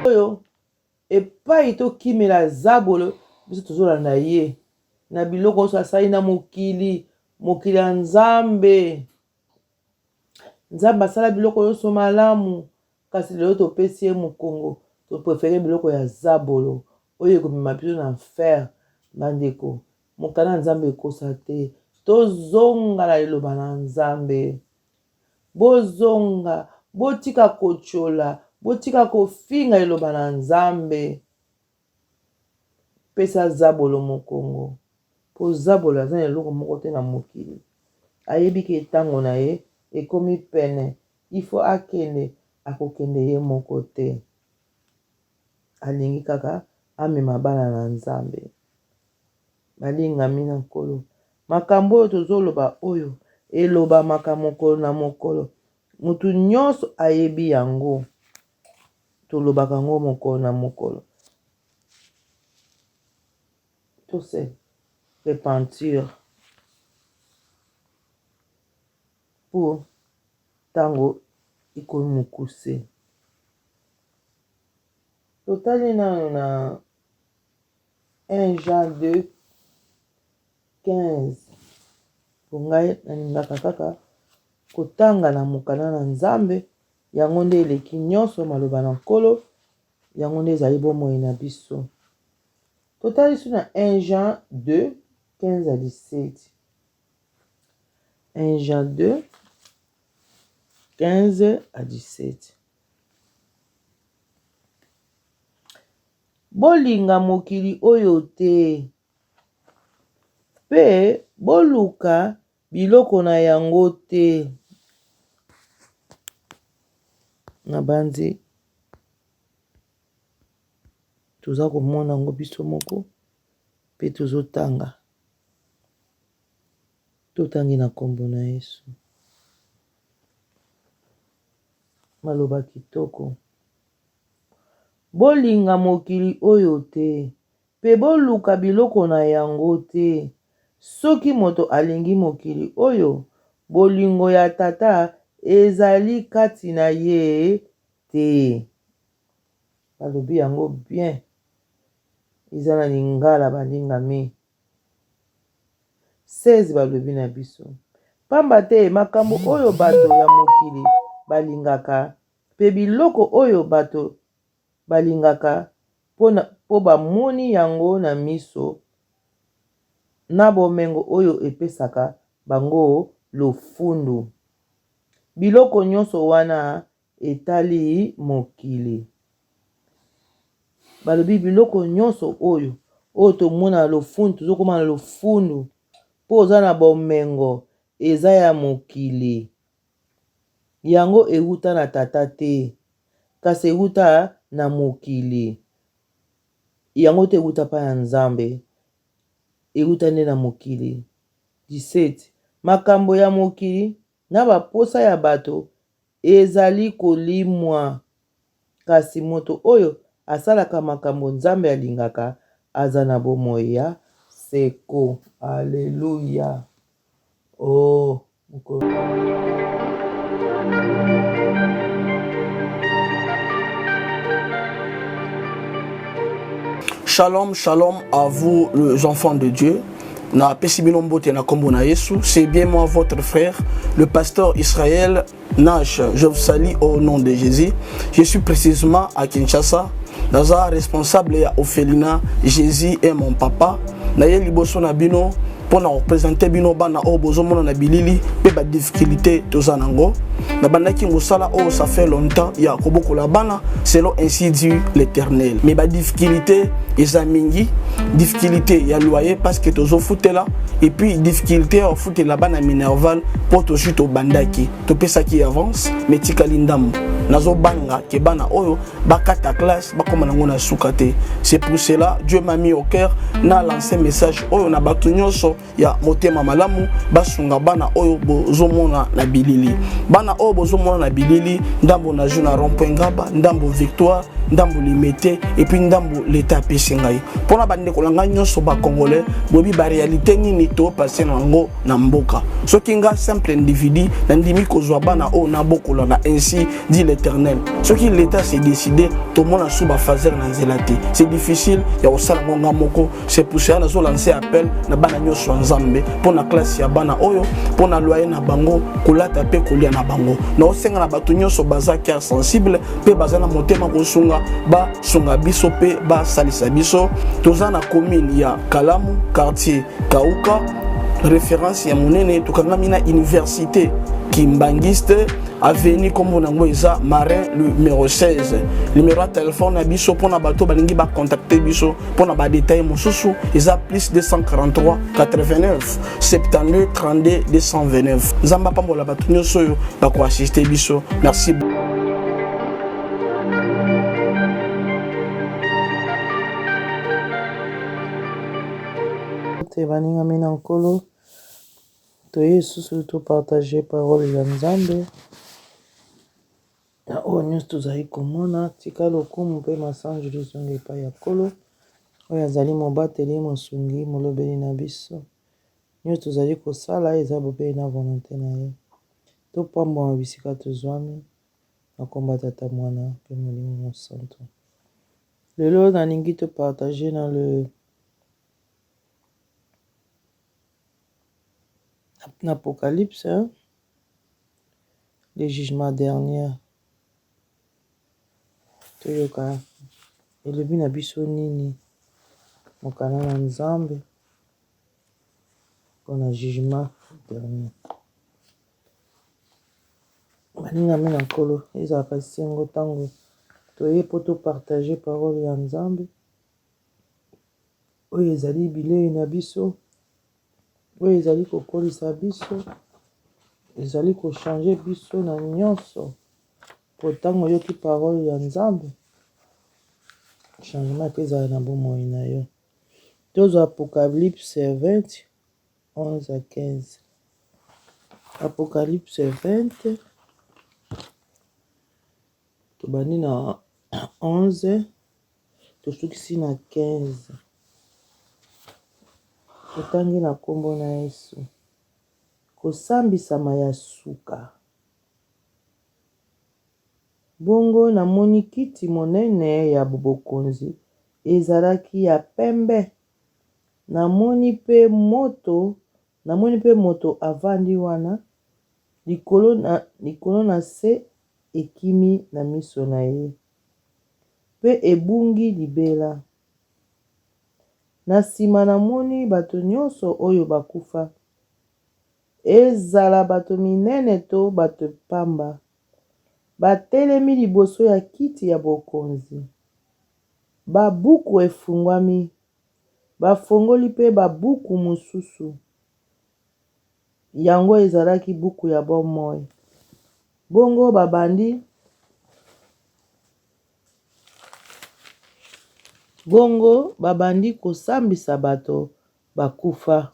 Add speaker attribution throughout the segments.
Speaker 1: Oyo epai tokimela zabolo, biso tozolanda ye na biloko nyonso asali na mokili, mokili ya Nzambe. Nzambe asala biloko nyonso malamu, kasi lelo topesi ye mokongo, toprefere biloko ya zabolo oyo ekomema biso na enfer. Bandeko, mokanda ya Nzambe ekosa te. Tozonga na liloba na Nzambe. Bozonga, botika kotyola, botika kofinga liloba na Nzambe. Pesa zabolo mokongo, mpo zabolo aza na eloko moko te na mokili. Ayebi ke tango na ye ekomi pene, il faut akende, akokende ye moko te. Alingi kaka amema bana na Nzambe. Balingami na Nkolo, makambo oyo tozoloba oyo elobamaka mokolo na mokolo, moto nyonso ayebi yango. Tolobaka yango mokolo na mokolo. To se repentir mpo ntango ekomi mokuse. Totali nano na 1 Jean 2 15 po ngai nalingaka kaka kotanga na mokanda na Nzambe, yango nde eleki nyonso maloba na Nkolo, yango nde ezali bomoi na biso. Totali lisusu na 1 Jean 2 15 à 17. 1 Jean 2 15 à 17. Bolinga mokili oyo te, mpe boluka biloko na yango te. Nabanzi toza komona yango biso moko mpe tozotanga. Totangi na nkombo na Yesu. Maloba kitoko. Bolinga mokili oyo te, mpe boluka biloko na yango te. Soki moto alingi mokili oyo, bolingo ya Tata ezali kati na ye te. Balobi yango bien. Eza na lingala balingami. 16 balobi na biso. Pamba te makambo oyo bato ya mokili balingaka Mpe biloko oyo bato balingaka mpo bamoni yango na miso, na bomengo oyo epesaka bango lofundu, biloko nyonso wana etali mokili. Balobi biloko nyonso oyo, oyo tomona lofundu, tozokoma na lofundu mpo oza na bomengo, eza ya mokili. Yango ewuta na Tata te, kasi ewuta na mokili. Yango te ewuta epai ya Nzambe, ewuta nde na mokili. 17 makambo ya mokili na baposa ya bato ezali kolimwa, kasi moto oyo asalaka makambo Nzambe alingaka aza na bomoi ya seko. Aleluya! Oh, mokolo.
Speaker 2: Shalom, shalom à vous les enfants de Dieu. Na pesi bino mbote na kombo na Yesu, c'est bien moi votre frère, le pasteur Israël Nash. Je vous salue au nom de Jésus. Je suis précisément à Kinshasa. Naza responsable ya orphelinat Jésus est mon papa. Naye liboso na bino mpo na kopresente bino bana oyo bozomona na bilili mpe badifficulté toza nango. Nabandaki mosala oyo ça fait longtemps ya kobokola bana selon ainsi dit l'Éternel. Mais badifficulté eza mingi, difficulté ya loyer parce que tozofutela et puis difficulté ya kofutela bana minerval mpo tozwi tobandaki topesaki avance mais tikali ndambo. Nazobanga ke bana oyo bakata classe bakoma nango na suka te. C'est pour cela Dieu m'a mis au cœur na lancer message oyo na bato nyonso ya motema malamu basunga bana oyo bozomona na bilili. Bana oyo bozomona na bilili, ndambo na jour na rond-point Ngaba, ndambo Victoire, ndambo Limete et puis ndambo l'État apesi ngai. Mpona bandeko na ngai nyonso ba congolais, boyebi ba réalité nini to passer na yango na mboka. Soki nga simple individu nandimi kozwa bana oyo nabokola na ainsi dit. l'Éternel. Soki l'État s'est décidé, tomona sous ba phaser na nzela te. C'est difficile ya kosala ngo nga moko. C'est pour cela nazo lancer appel na bana nyonso ya Nzambe mpo na classe ya bana oyo, mpo na loyer na bango, kolata mpe kolia na bango. Naosenga na bato nyonso baza cœur sensible mpe baza na motema kosunga, basunga biso mpe basalisa biso. Toza na commune ya Kalamu, quartier Kauka, référence ya monene. Tokangami na université Kimbanguiste, avenue kombo nango eza Marin numéro 16. Numéro ya telefone na biso mpona bato balingi bacontacte biso mpona badetail mosusu eza plus 243 89 72 32 229. Nzambe apambola bato nyonso oyo bakoassiste biso. Merci.
Speaker 1: Te baningami na Nkolo, toye lisusu to partager parole ya Nzambe na oyo nyonso tozali komona. Tika lokumu mpe masanjoli ezonga epai ya Nkolo oyo azali mobateli, mosungi, molobeli na biso. Nyonso tozali kosala eza bobele na volonte na ye. Topambwama bisika tozwami na kombo ya Tata, Mwana mpe Molimo Mosantu. Lelo nalingi to partager na le na Apocalypse, le jugement dernier. Toyoka elobi na biso nini mokanda na Nzambe mpona jugement dernier. Balingami na Nkolo, ezalaka esengo ntango toye mpo to partager parole ya Nzambe oyo ezali bilei na biso, oyo ezali kokolisa biso, ezali ko changer biso na nyonso. Po ntango oyoki parole ya Nzambe, changement mpe ezala na bomoi na yo. Tozwa Apocalypse 20, 11 à 15. Apocalypse 20, tobandi na 11 tosukisi na 15. Totangi na nkombo na Yesu. Kosambisama ya suka. Bongo namoni kiti monene ya bokonzi ezalaki ya pembe. Namoni mpe moto, namoni mpe moto avandi wana likolo na, likolo na se ekimi na miso na ye, mpe ebungi libela. Na nsima namoni bato nyonso oyo bakufa, ezala bato minene to bato mpamba, batelemi liboso ya kiti ya bokonzi. Babuku efungwami, bafongoli mpe babuku mosusu. Yango ezalaki buku ya bomoi. Bongo babandi Bongo babandi kosambisa bato bakufa,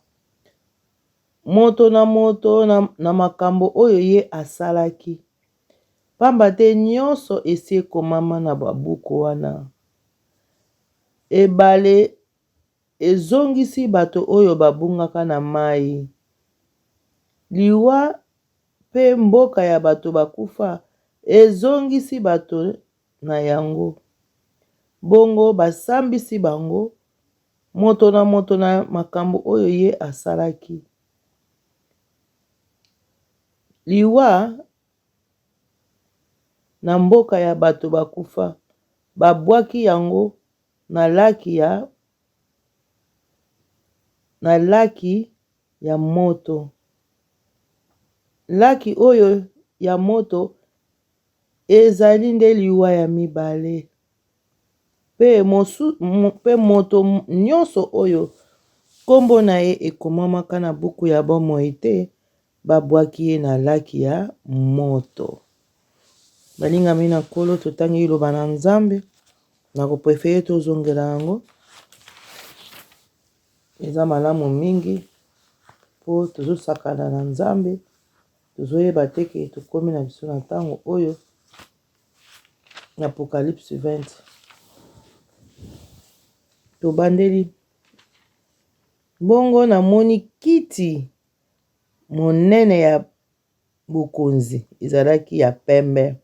Speaker 1: moto na moto na, na makambo oyo ye asalaki, pamba te nyonso esi ekomama na babuku wana. Ebale ezongisi bato oyo babungaka na mayi. Liwa mpe mboka ya bato bakufa ezongisi bato na yango. Bongo basambisi bango, moto na moto na makambo oyo ye asalaki. Liwa na mboka ya bato bakufa, babwaki yango na laki ya na laki ya moto. Laki oyo ya moto ezali nde liwa ya mibale. Mpe mosu, mpe moto nyonso oyo nkombo na ye ekomamaka na buku ya bomoi te, babwaki ye na laki ya moto. Balingami na Nkolo, totangi liloba na Nzambe. Nako prefere tozongela yango. Eza malamu mingi mpo tozosakana na Nzambe, tozoyeba te ke tokomi na biso na ntango oyo na Apocalypse 20. Tobandeli bongo namoni kiti monene ya bokonzi ezalaki ya pembe.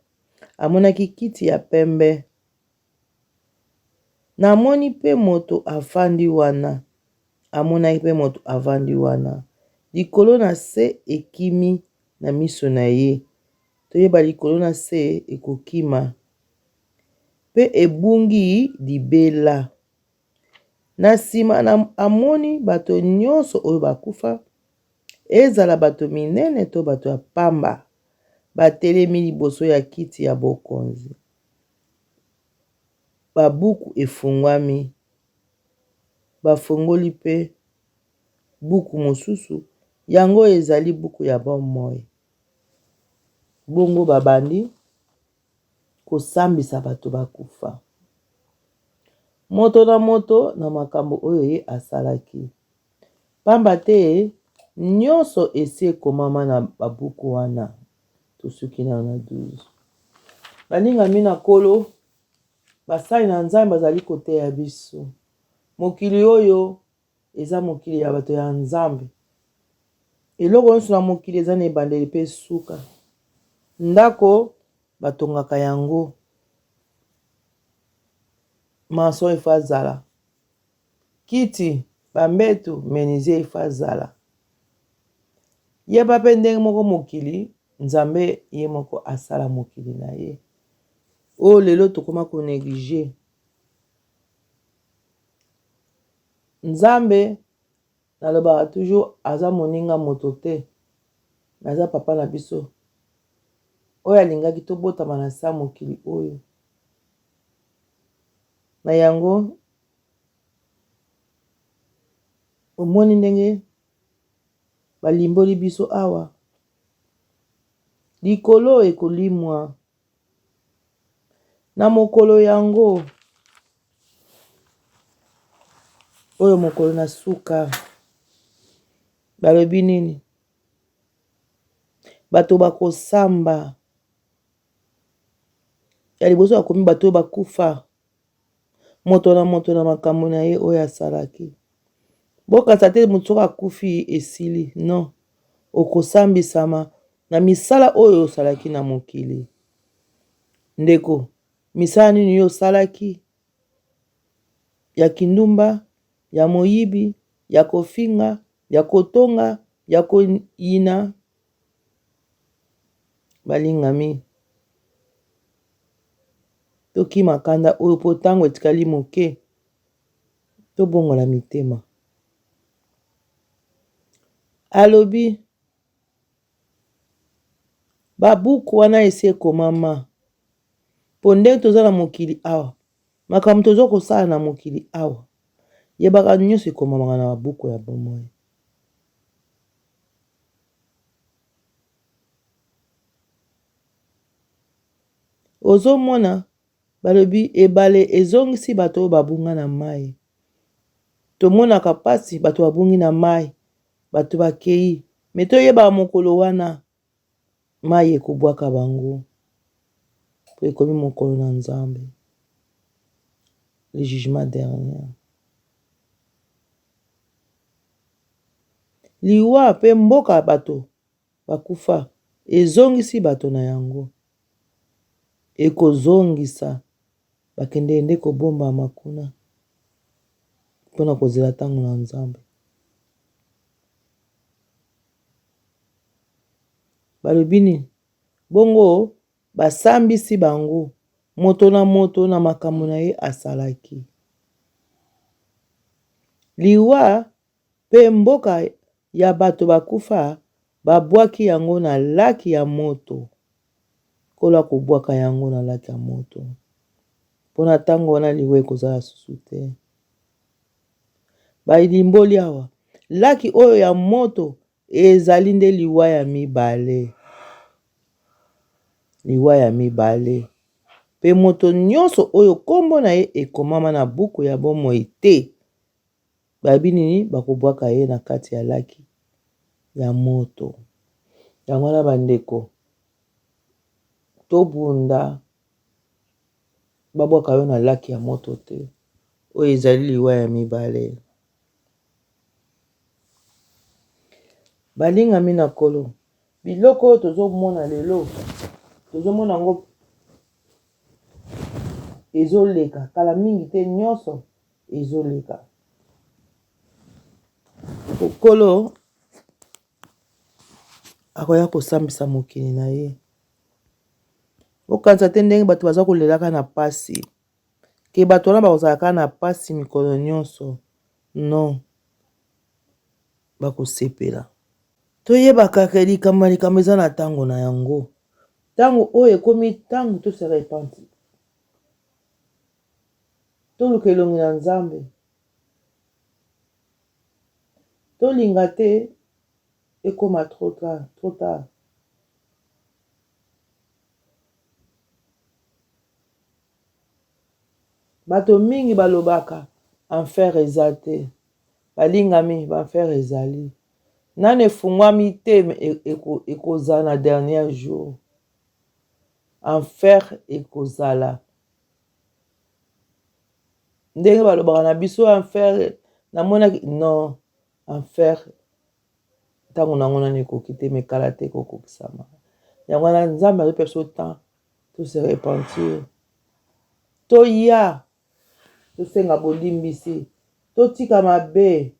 Speaker 1: Amonaki kiti ya pembe. Namoni mpe moto afandi wana. Amonaki mpe moto avandi wana. Likolo na se ekimi na miso na ye. Toyeba likolo na se ekokima. Mpe ebungi libela. Na nsima amoni bato nyonso oyo bakufa, ezala bato minene to bato ya pamba, batelemi liboso ya kiti ya bokonzi. Babuku efungwami, bafungoli mpe buku mosusu, yango ezali buku ya bomoi. Bongo babandi kosambisa bato bakufa. Moto na moto na makambo oyo ye asalaki. Pamba te nyonso esi ekomama na babuku wana. Tosuki nano na 12. Balingami na Nkolo, basali na Nzambe bazali koteya biso. Mokili oyo eza mokili ya bato ya Nzambe. Eloko nyonso na mokili eza na ebandeli mpe suka. Ndako batongaka yango, maçon il faut azala, kiti, ba mbetu, menuisier il faut azala. Yeba mpe ndenge moko mokili, Nzambe ye moko asala mokili na ye. Oyo lelo tokoma ko negliger. Nzambe nalobaka toujours aza moninga moto te mais aza papa na biso oyo alingaki tobotama na sa mokili oyo na yango omoni ndenge balimboli biso awa likolo ekolimwa Na mokolo yango, oyo mokolo na suka, balobi nini? Bato bakosamba. Ya liboso bakomi bato oyo bakufa, moto na moto na makambo na ye oyo asalaki. Bokanisa te moto soki akufi esili, non, okosambisama na misala oyo osalaki na mokili. Ndeko, misala nini yo osalaki? Ya kindumba, ya moyibi, ya kofinga, ya kotonga, ya koyina? Balingami, tokima kanda oyo mpo ntango etikali moke, tobongola mitema. Alobi. Ba buku wana esi ekomama po ndenge toza na mokili awa makambo toza kosala na mokili awa yebaka nionso ekomamaka na ba buku ya bomoi. Ozo mona balobi ebale ezongisi bato oyo babunga na mayi tomonaka pasi bato babungi na mayi Bato bakeyi mais toyebaka mokolo wana mayi ekobwaka bango po ekomi mokolo na Nzambe le jugement dernier. Liwa pe mboka bato bakufa ezongisi bato na yango ekozongisa bakendeke nde kobombama kuna pona kozela tango na Nzambe. Balobi nini? Bongo basambisi bango, moto na moto na makambo na ye asalaki. Liwa mpe mboka ya bato bakufa babwaki yango na laki ya moto. Nkolo akobwaka yango na laki ya moto. Mpo na ntango wana liwa ekozala susu te. Balimboli awa, laki oyo ya moto ezali nde liwa ya mibale. Liwa ya mibale. Mpe moto nyonso oyo nkombo na ye ekomama na buku ya bomoi te, balobi nini? Bakobwaka ye na kati ya laki ya moto. Yango wana bandeko, tobunda babwaka yo na laki ya moto te. Oyo ezali liwa ya mibale. Balingami na Nkolo, biloko oyo tozomona lelo, tozomona yango Ezo leka kala mingi te nionso ezo leka. Po Nkolo akoya kosambisa mokili na ye. Bokanisa te ndenge bato baza kolelaka na pasi ke bato wana bakozala kaka na pasi mikolo nionso non bakosepela. Toyebaka ke likambo na likambo eza na tango na yango. Tango oyo ekomi tango to se repentir. Toluka elongi na Nzambe. Tolinga te ekoma trop tard, trop tard. Bato mingi balobaka enfer eza te. Balingami, ba enfer ezali. Nanu efungwami te mais ekozala na dernier jour. Enfer ekozala. Ndenge balobaka na biso enfer namonaki non enfer ntango na yango nanu ekoki te mais kala te ekokokisama. Yango wana Nzambe azopesa biso temps to se repentir. Toya tosenga bolimbisi, totika mabe.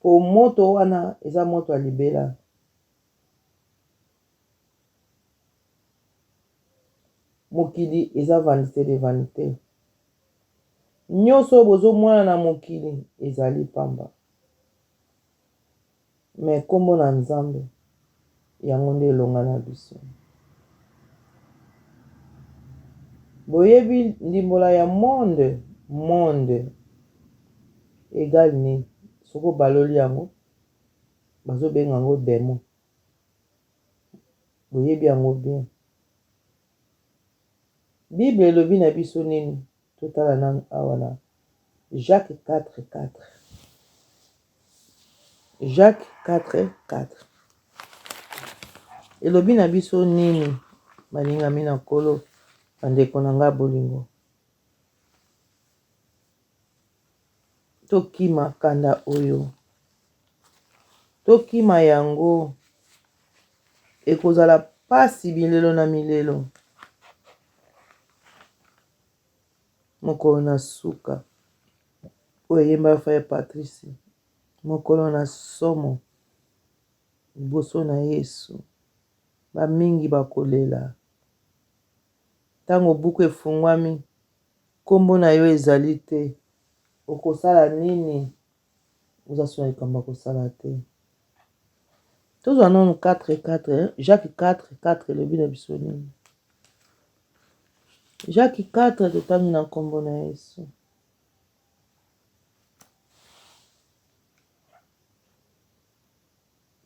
Speaker 1: Po moto wana eza moto ya libela. Mokili eza vanite de vanite. Nionso oyo bozo mona na mokili ezali pamba. Mais kombo na Nzambe yango nde elonga na biso. Boyebi ndimbola ya monde? Monde egal nini? Soki obaloli yango bazo benga yango demon. Boyebi yango bien. Bible elobi na biso nini? Totala nanu awa na Jacques 4, 4. Jacques 4, 4. Elobi na biso nini, balingami na Nkolo, bandeko na ngai bolingo? Tokima kanda oyo. Tokima yango. Ekozala pasi milelo na milelo. Mokolo na suka. Oyo eyemba frère Patrice. Mokolo na somo. Liboso na Yesu. Ba mingi bakolela. Tango buku efungwami, kombo na yo ezali te. Okosala nini? Oza so na likambo ya kosala te. Tozwa nanu 4 4, Jacques 4 4 elobi na biso nini? Jacques 4 totangi na nkombo na Yesu.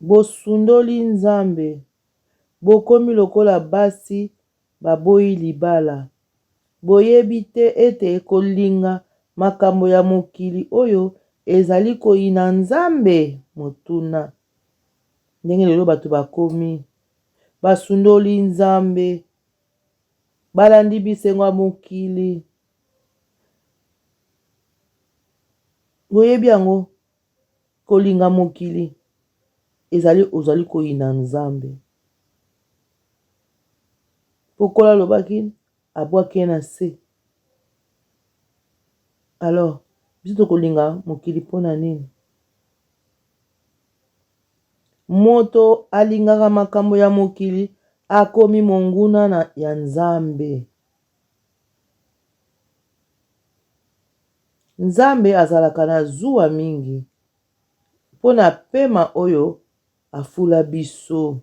Speaker 1: Bosundoli Nzambe, bokomi lokola basi baboyi libala. Boyebi te ete kolinga makambo ya mokili oyo ezali koyina Nzambe? Motuna. Ndenge lelo bato bakomi, basundoli Nzambe, balandi bisengo ya mokili. Boyebi yango? Kolinga mokili ezali ozali koyina Nzambe. Po Nkolo alobaki abwaki ye na se. Alors biso tokolinga mokili pona nini? Moto alingaka makambo ya mokili akomi monguna na ya Nzambe. Nzambe azalaka na zuwa mingi mpo na pema oyo afula biso.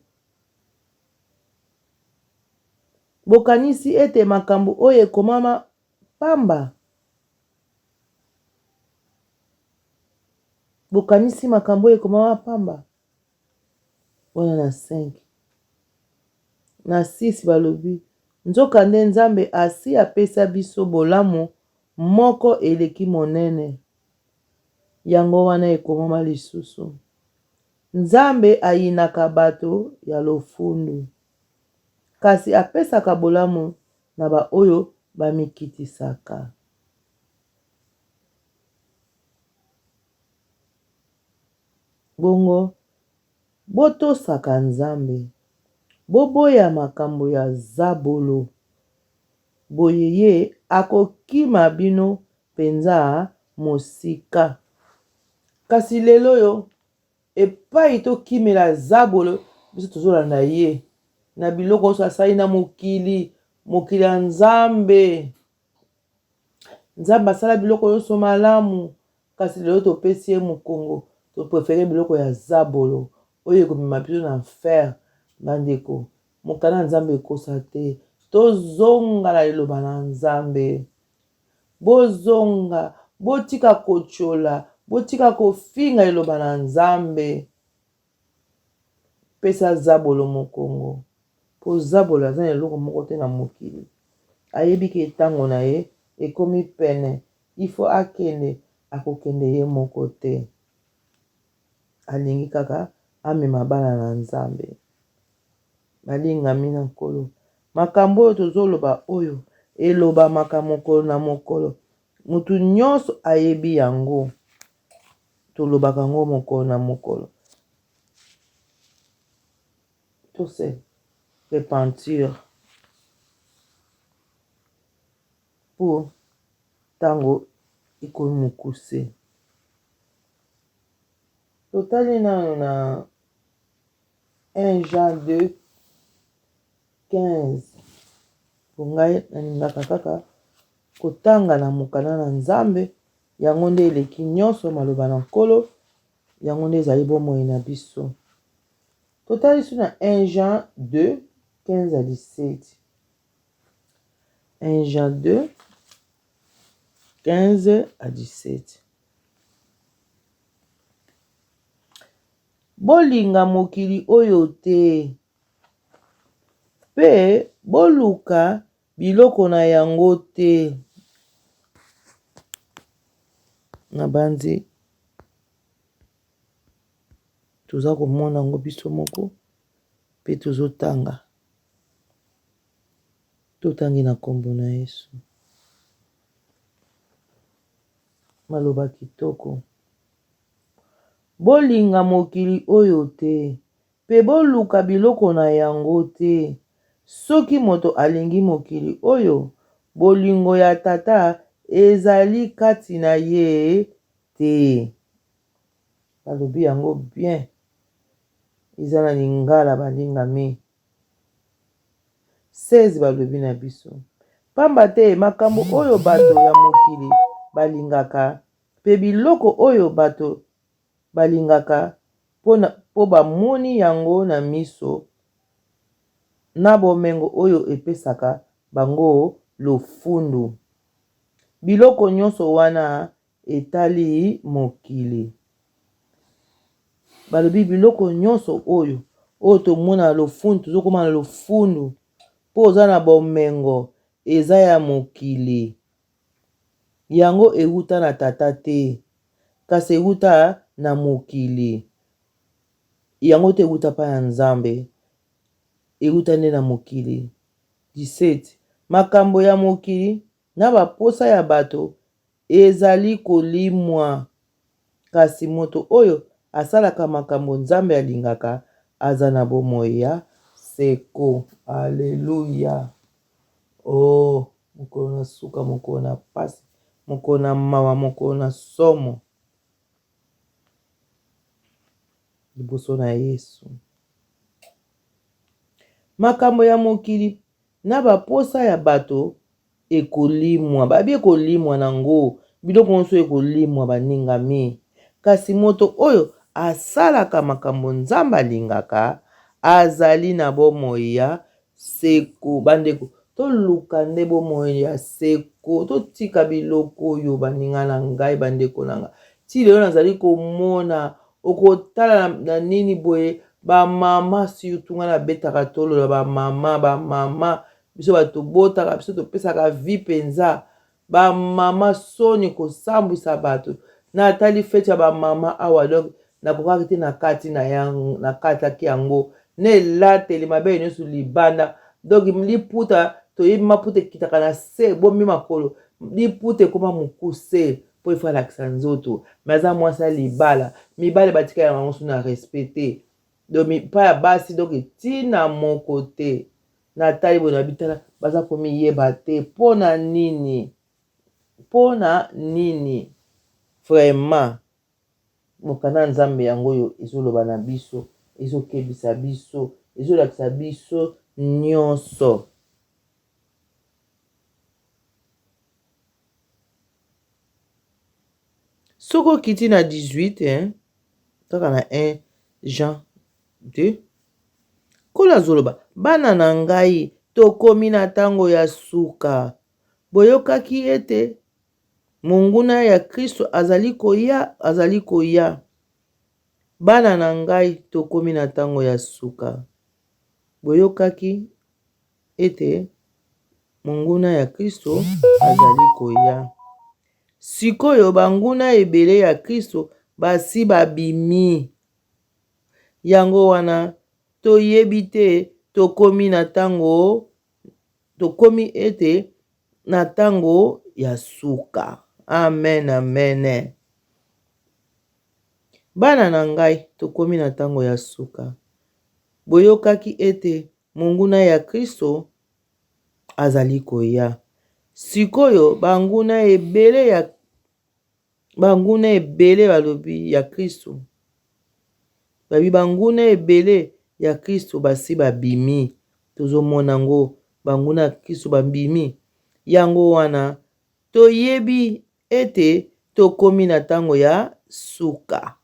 Speaker 1: Bokanisi ete makambo oyo ekomama pamba? Bokanisi makambo oyo ekomama pamba? Wana na 5. Na 6 balobi, Nzokande Nzambe asi apesa biso bolamu moko eleki monene. Yango wana ekomama lisusu, Nzambe ayinaka bato ya lofundu, kasi apesaka bolamu na baoyo bamikitisaka. Bongo, botosaka Nzambe. Boboya makambo ya zabolo, boye ye akokima bino mpenza mosika. Kasi lelo oyo, epai tokimela zabolo, biso tozolanda ye na biloko nyonso asali na mokili, mokili ya Nzambe. Nzambe asala biloko nyonso malamu, kasi lelo topesi ye mokongo, to prefere biloko ya zabolo oyo ekomema biso na enfer. Bandeko, mokanda ya Nzambe ekosa te. Tozonga na liloba na Nzambe. Bozonga, botika kotyola, botika kofinga liloba na Nzambe. Pesa zabolo mokongo, po zabolo aza na eloko moko te na mokili. Ayebi ke tango na ye ekomi pene, il faut akende, akokende ye moko te. Alingi kaka amema bana na Nzambe. Balingami na Nkolo, makambo oyo tozoloba oyo elobamaka mokolo na mokolo, mutu nionso ayebi yango. Tolobaka yango mokolo na mokolo. To se repentir po tango ekomi mokuse. Totali nanu na 1 Jean 2 15 po ngai nalingaka kaka kotanga na mokanda na Nzambe Yango nde eleki nyonso maloba na Nkolo, yango nde ezali bomoi na biso. Totali lisusu na 1 Jean 2, 15 à 17. 1 Jean 2, 15 à 17. Bolinga mokili oyo te, mpe boluka Biloko na yango te. Nabanzi toza komona yango biso moko pe tozotanga. Totangi na nkombo na Yesu. Maloba kitoko. Bolinga mokili oyo te. Mpe boluka biloko na yango te. Soki moto alingi mokili oyo, bolingo ya Tata ezali kati na ye te. Balobi yango bien. Eza na lingala balingami. 16 balobi na biso. Pamba te makambo oyo bato ya mokili balingaka, mpe biloko oyo bato balingaka mpo bamoni yango na miso, na bomengo oyo epesaka bango lofundu. Biloko nyonso wana etali mokili. Balobi biloko nyonso oyo, oyo tomona lofundu, tozokoma na lofundu mpo oza na bomengo, eza ya mokili. Yango ewuta na Tata te, kasi ewuta na mokili. Yango te ewuta epai ya Nzambe, ewuta nde na mokili. 17 makambo ya mokili na baposa ya bato ezali kolimwa, kasi moto oyo asalaka makambo Nzambe alingaka aza na bomoi ya seko. Aleluya! Oh, mokolo na suka, mokolo na pasi, mokolo na mawa, mokolo na somo liboso na Yesu. Makambo ya mokili na baposa ya bato ekolimwa, babi ekolimwa na ngo, biloko nyonso ekolimwa baningami. Kasi moto oyo asalaka makambo Nzambe alingaka azali na bomoi ya seko. Bandeko, toluka nde bomoi ya seko, totika biloko oyo, baninga na ngai, bandeko na ngai. Ti lelo nazali komona, okotala na nini boye, ba mama surtout, ngai nabetaka tolo na ba mama, ba mama, biso bato tobotaka, biso topesaka vie penza. Ba mama soni kosambwisa bato. Natali feti ya ba mama awa donc nakokaki te na kati na yango, nakataki yango na elateli mabele nyonso libanda donc liputa toyebi maputa ekitaka na se ebombi makolo liputa ekoma mokuse mpo ifo alakisa nzoto me aza mwasi ya libala mibali batikala yango so na respect te. Donc epai ya basi donc ntina moko te. Natali boye na bitala baza komiyeba te mpo na nini? Mpo na nini? Vraiment mokanda ya Nzambe yango oyo ezoloba na biso, ezokebisa biso, ezolakisa biso nyonso. Soki okiti na 18 hein, kaka na 1 Jean 2 Nkolo azoloba, bana na ngai, tokomi na ntango ya suka. Boyokaki ete monguna ya Kristo azali koya, azali koya. Bana na ngai, tokomi na ntango ya suka. Boyokaki ete monguna ya Kristo azali koya. Sikoyo banguna ebele ya Kristo basi babimi. Yango wana toyebi te tokomi na ntango tokomi ete na ntango ya suka. Amen, amen. Bana na ngai, tokomi na ntango ya suka. Boyokaki ete monguna ya Kristo azali koya. Sikoyo banguna ebele ya banguna ebele balobi ya Kristo babi banguna ebele ya Kristo basi babimi. Tozomona yango banguna ya Kristo babimi. Yango wana toyebi ete tokomi na ntango ya suka.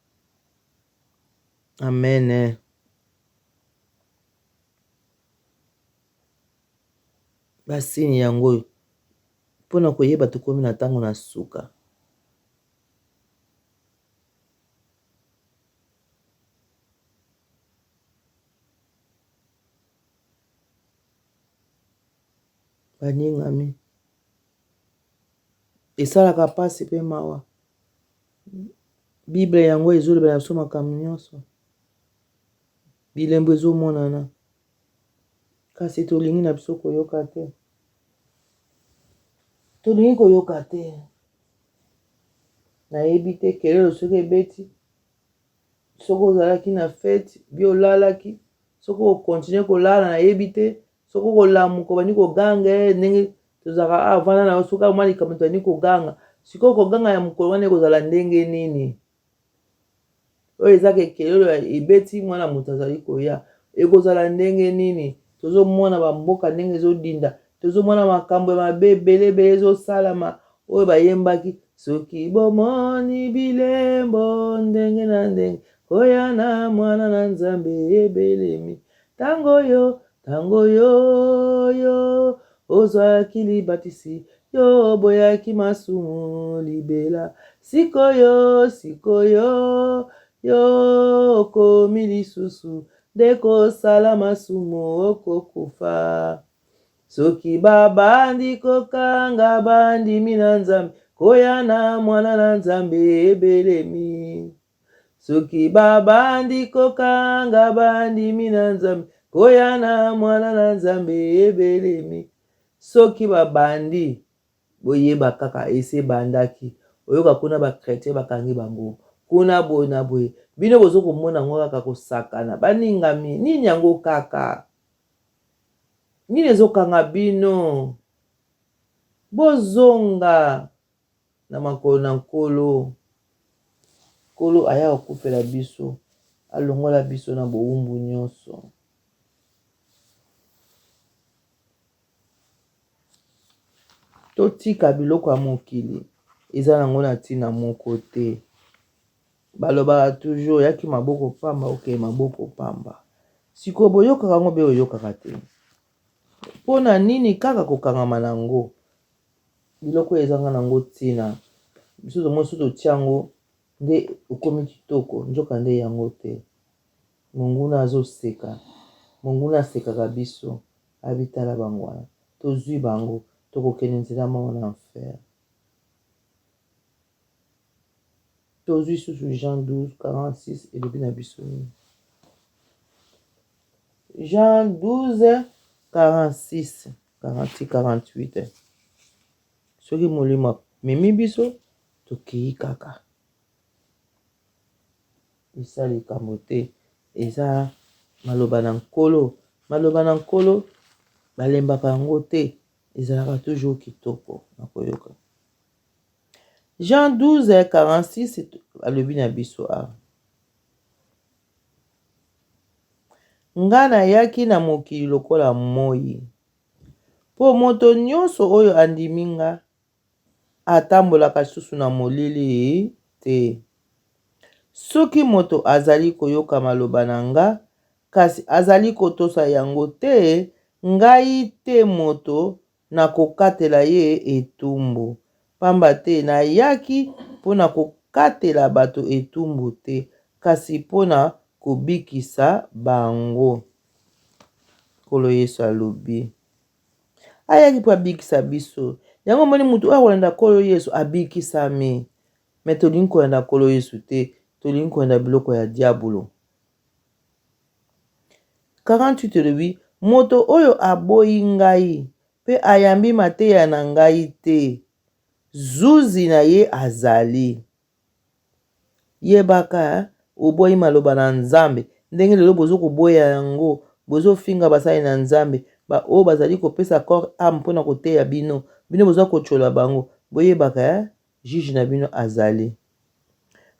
Speaker 1: Amen. Ba signe yango oyo mpo na koyeba tokomi na ntango na suka. Baningami esalaka mpasi mpe mawa. Bible yango ezolobela biso makambo nyonso. Bilembo ezomonana. Kasi tolingi na biso koyoka te. Tolingi koyoka te. Nayebi te kelelo soki ebeti, soki ozalaki na fete, bi olalaki, soki okontinue kolala nayebi te, soki okolamuka obandi koganga eh, ndenge tozalaka ah, vanda na yo soki mwa likambo tobandi koganga. Sikoyo koganga ya mokolo wana ekozala ndenge nini? Oyo eza ke kelelo ebeti mwana moto azali koya. Ekozala ndenge nini? Tozomona ba mboka ndenge ezodinda, tozomona makambo ya mabe ebele ebele ezosalama oyo bayembaki soki bomoni bilembo ndenge na ndenge koya na mwana na Nzambe ebelemi Tango yo, tango yo, yo ozwaki libatisi, yo oboyaki masumu libela. Sikoyo, sikoyo, yo okomi lisusu nde kosala masumu, okokufa. Soki babandi kokanga bandimi na Nzambe, koya na Mwana na Nzambe ebelemi. Soki babandi kokanga bandimi na Nzambe, koya na Mwana na Nzambe ebelemi. Soki babandi, boyeba kaka esi ebandaki. Oyoka kuna ba chretien bakangi bango kuna boye na boye. Bino bozo komona yango kaka kosakana. Baningami, nini yango kaka? Nini ezokanga bino? Bozonga. Na makolo na Nkolo. Nkolo aya kokufela biso, alongola biso na bowumbu nyonso. Totika biloko ya mokili, eza nango na ntina moko te. Balobaka toujours oyaki maboko pamba okei maboko pamba. Sikoyo boyokaka yango be oyokaka te? Mpo na nini kaka kokangama na yango? Biloko oyo ezanga nango ntina. Biso tomoni soki totie yango nde okomi kitoko, nzoka nde yango te. Monguna azoseka, monguna asekaka biso, abi tala bango wana, tozui bango, tokokende nzela moko na enfer. Tozui susu Jean 12, 46 elobi na biso nini? Jean 12, 46. 46 48 soki molimo amemi biso tokei kaka esa likambo te. Eza maloba na Nkolo. Maloba na Nkolo balembaka yango te, ezalaka toujours kitoko na koyoka. Jean 12 46 alobi na biso awa. Nga nayaki na mokili lokola moi, mpo moto nyonso oyo andimi nga atambolaka lisusu na molili te. Soki moto azali koyoka maloba na nga, kasi azali kotosa yango te, ngai te moto nakokatela ye etumbu. Pamba te nayaki mpo na kokatela bato etumbu te, kasi mpo na kobikisa bango. Nkolo Yesu alobi. Ayaki mpo abikisa biso. Yango omoni moto oyo akolanda Nkolo Yesu abikisami. Mais tolingi kolanda Nkolo Yesu te, tolingi kolanda biloko ya diabolo. 48 elobi, Moto oyo aboyi ngai mpe ayambi mateya na ngai te, zuzi na ye azali. Yebaka oboyi maloba na Nzambe ndenge lelo bozo koboya yango bozo finga basali na Nzambe ba oyo bazali kopesa corps ame pona koteya bino bino boza kotshola bango boyebaka juge na bino azali.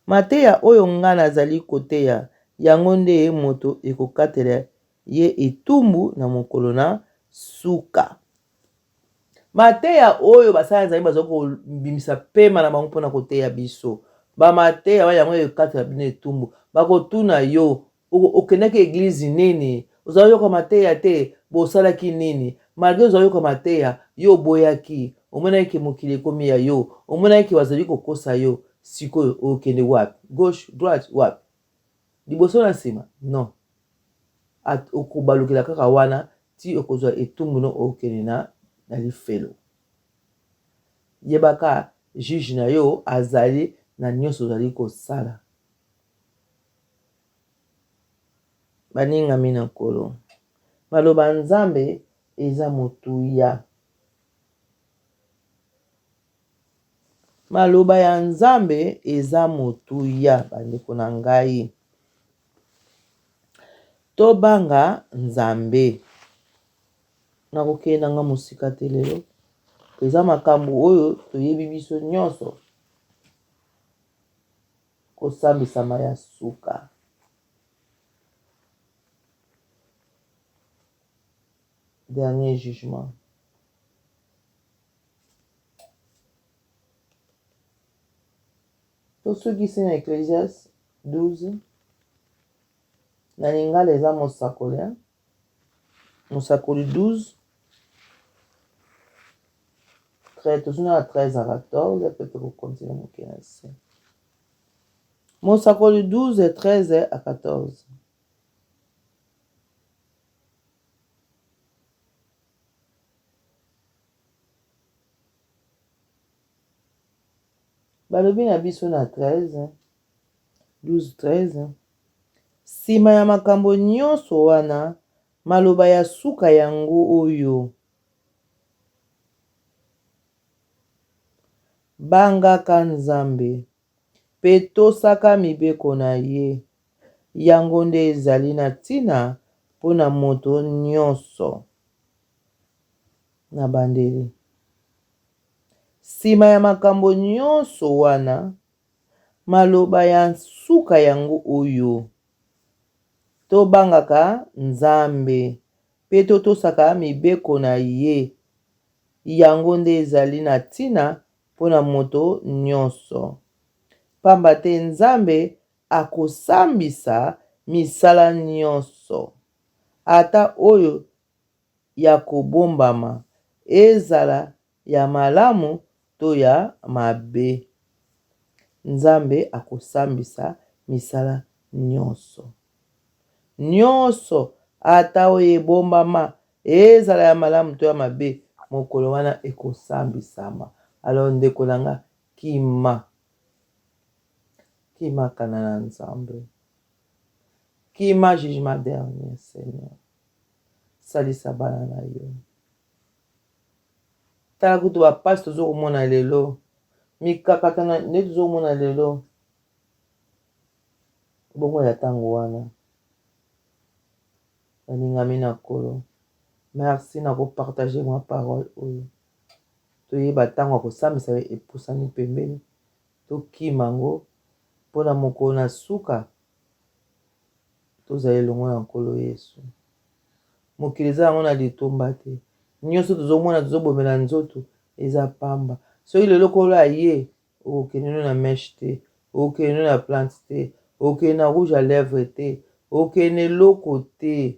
Speaker 1: Mateya oyo nga nazali koteya yango nde moto ekokatela ye etumbu na mokolo na suka. Mateya oyo basali ya Nzambe bazali kobimisa pema na bango mpo na koteya biso, bamateya wana yango ekokatela bino etumbu. Bakotuna yo, okendaki eglise nini? Ozali koyoka mateya te? Bosalaki nini? Malgre ozali koyoka mateya, yo oboyaki, omonaki ke mokili ekomi ya yo, omonaki ke bazali kokosa yo, sikoyo okende wapi? Gauche, droite, wapi? Liboso na nsima? Non. Okobalukela kaka wana ti okozwa etumbu no okende na na lifelo. Yebaka juge na yo azali na nionso ozali kosala. Baningami na Nkolo. Maloba ya Nzambe eza motuya. Maloba ya Nzambe eza motuya bandeko na ngai. Tobanga Nzambe. Nakokende na nga mosika te lelo. Eza makambo oyo toyebi biso nyonso. Kosambisama ya suka. Dernier jugement. Tosukisi na Ecclesiaste 12. Na lingala eza mosakoli, hein? Mosakoli 12. Tozwi na 13 à 14 mpe tokokontinue moke na se. Mosakoli 12, 13 à 14. Balobi na biso na 13, 12, 13, Sima ya makambo nyonso wana, maloba ya suka yango oyo, Bangaka Nzambe, mpe tosaka mibeko na ye. Yango nde ezali na ntina mpo na moto nyonso. Na bandeli. Sima ya makambo nyonso wana, maloba ya nsuka yango oyo, Tobangaka Nzambe mpe totosaka mibeko na ye. Yango nde ezali na ntina mpo na moto nyonso. Pamba te Nzambe akosambisa misala nyonso, ata oyo ya kobombama, ezala ya malamu to ya mabe. Nzambe akosambisa misala nyonso. Nyonso, ata oyo ebombama, ezala ya malamu to ya mabe, mokolo wana ekosambisama. Alors ndeko na nga, kima. Kima kanda na Nzambe. Kima jugement dernier, Seigneur. Salisa bana na yo. Tala kutu ba pasi tozo komona lelo, mikakatano nde tozo komona lelo, bongo ya tango wana. Balingami na Nkolo, merci na ko partager mwa parole oyo. Toyeba ntango ya kosambisa epusani pembeni, tokima yango mpo na mokolo na suka tozala elongo na Nkolo Yesu. Mokili eza yango na litomba te. Nyonso tozomona tozobomela nzoto eza pamba. Soki lelo Nkolo aye, okokende no na mèche te, okokende no na plante te, okokende na rouge à lèvres te, okokende na eloko te.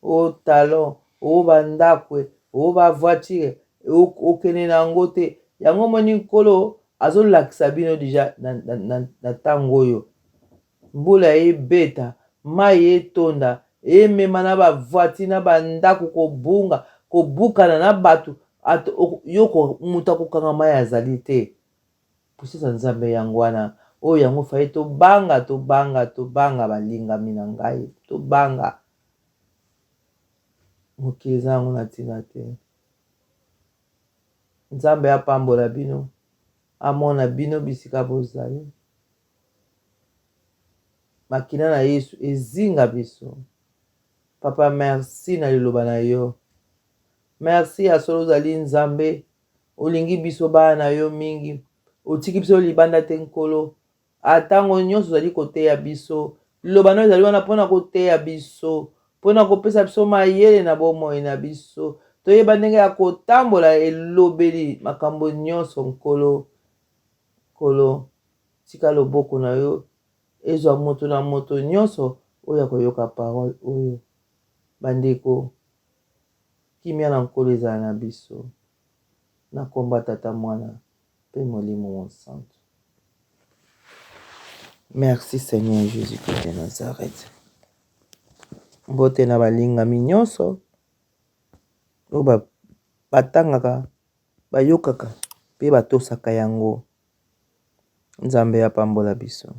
Speaker 1: O talon, o ba ndako, o ba voiture, okende na yango te. Yango omoni Nkolo azolakisa bino deja na, na, na, na ntango oyo mbula ebeta, mai etonda, emema na ba voiture na ba ndako kobunga, kobukana na bato, yo moto akokanga mai azali te. Puissance ya Nzambe yango wana. Oyo yango faye tobanga, tobanga, tobanga balingami na ngai, tobanga. Mokili eza yango na ntina te. Nzambe apambola bino, amona bino bisika bozali. Makila na Yesu ezinga biso. Papa merci na liloba na yo. Merci ya solo ozali Nzambe olingi biso bana na yo mingi. Otiki biso libanda te Nkolo. Atango nyonso ozali koteya biso. Liloba na yo ezali wana mpo na koteya biso, mpo na kopesa biso mayele na bomoi na biso. Toyeba ndenge ya kotambola elobeli makambo nyonso Nkolo. Nkolo, tika loboko na yo ezwa moto na moto nyonso oyo akoyoka parole oyo. Bandeko, kimia na Nkolo ezala na biso. Na kombo ya Tata, Mwana pe Molimo Mosantu. Merci Seigneur Jesus-Christ de Nazareth. Mbote na balingami nyonso oyo batangaka, bayokaka pe batosaka yango. Nzambe apambola biso.